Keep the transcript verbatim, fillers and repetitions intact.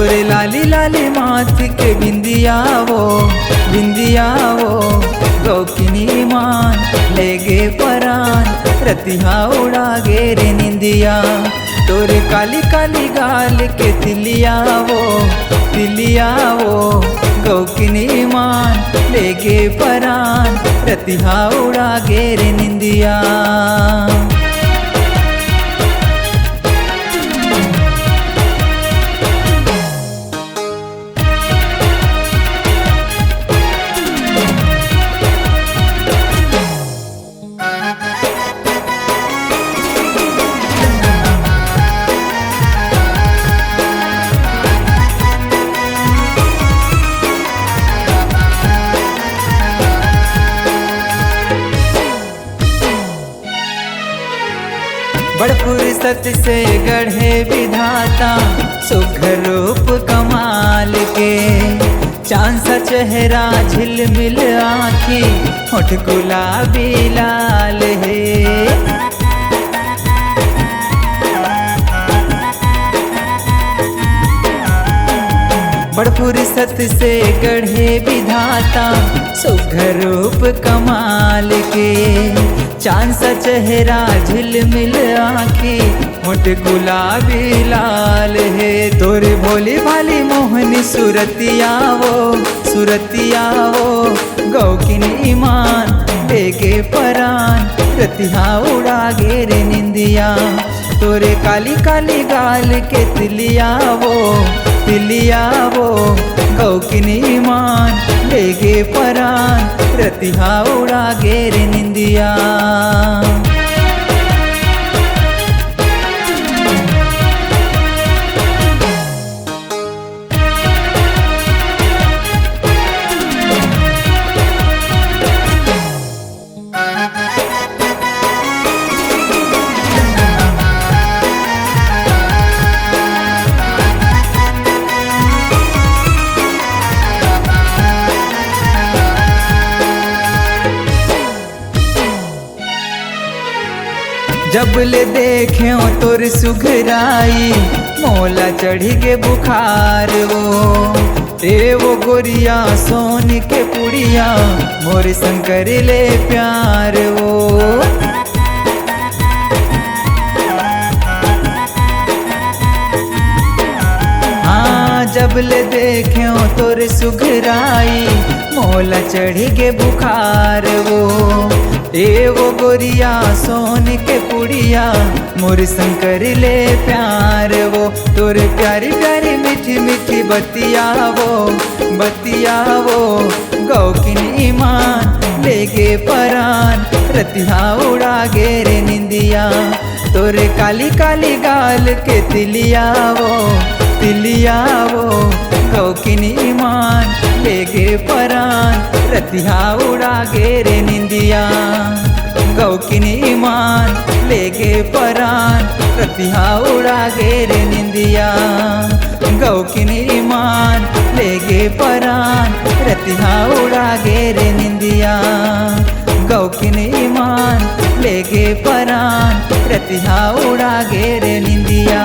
रे लाली लाली माथ के बिंदिया वो, बिंदिया वो, गौकिनी मान लेगे परान, रतिहा उड़ा गे रे निंदिया। तोरे काली काली गाल के तिलिया वो, तिलिया वो, गौकिनी मान लेगे परान, रतिहा उड़ा गे रे निंदिया। बड़ फुर्सत से गढ़े विधाता सुघर रूप कमाल के, चांद सा चेहरा झिलमिल आँखी, होठ गुलाबी लाल हे। बड़ फुर्सत से गढ़े विधाता सुघर रूप कमाल के, चांद सा चेहरा झिलमिल आँखी, होठ गुलाबी लाल हे। तोरे भोली भाली मोहनी सुरतिया वो, सुरतिया वो, गौकिन ईमान लेगे परान, रतिहा उड़ा गे रे निंदिया। तोरे काली काली गाल के तिलिया वो, तिलिया वो, गौकिन ईमान लेगे परान, रतिहा उड़ा गे रे निंदिया। जब ले देखेंव तोर सुघराई, मोला चढ़ी गे बुखार वो। ए वो गोरिया सोन के पुड़िया, मोर संग करे ले प्यार वो। हाँ, जब ले देखेंव तोर सुघराई, मोला चढ़ी गे बुखार वो। ए वो गोरिया सोन के पुड़िया, मोर संग करे ले प्यार वो। तोर प्यारी प्यारी मीठी मीठी बतिया वो, बतिया वो, गौकिन ईमान लेगे परान, रतिहा उड़ा गे रे निंदिया। तोरे काली काली गाल के तिलिया वो, तिलिया वो, गौकिन ईमान लेगे परान, रतिहा उड़ा गे रे निंदिया। गौकिन ईमान लेगे परान, रतिहा उड़ा गे रे निंदिया। गौकिन ईमान लेगे परान, रतिहा उड़ा गे रे निंदिया। गौकिन ईमान लेगे परान, रतिहा उड़ा गे रे निंदिया।